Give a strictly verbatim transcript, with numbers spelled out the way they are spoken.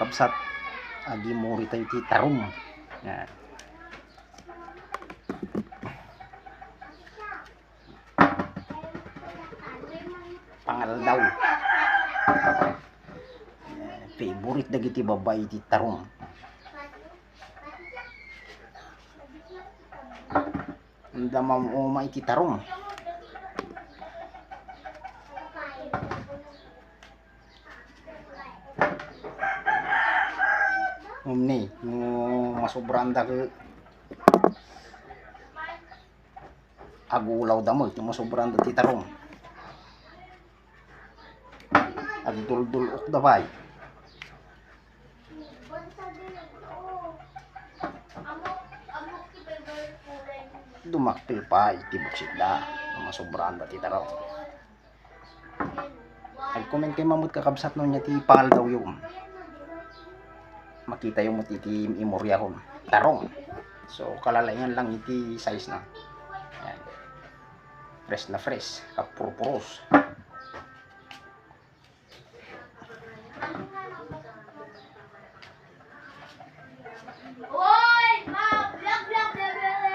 Kabsat, agimuri tayo ti tarom. Yan. Pangaldaw. Favorite dagiti babai ti tarom. Anda mamuoma iti tarom. Umni, no masobranda ke, agulawda met, no masobranda ti tarom. Agduldul-okda pay. Dumakkel pay ti buksitda, no masobranda ti tarom. Ag-comment kayo mamut kakabsat no nia ti pangaldawyo. Makitayo met iti memoryakon. Tarom. So, kalalaingan lang iti size na. Ayan. Fresh na fresh. Kapurpuros.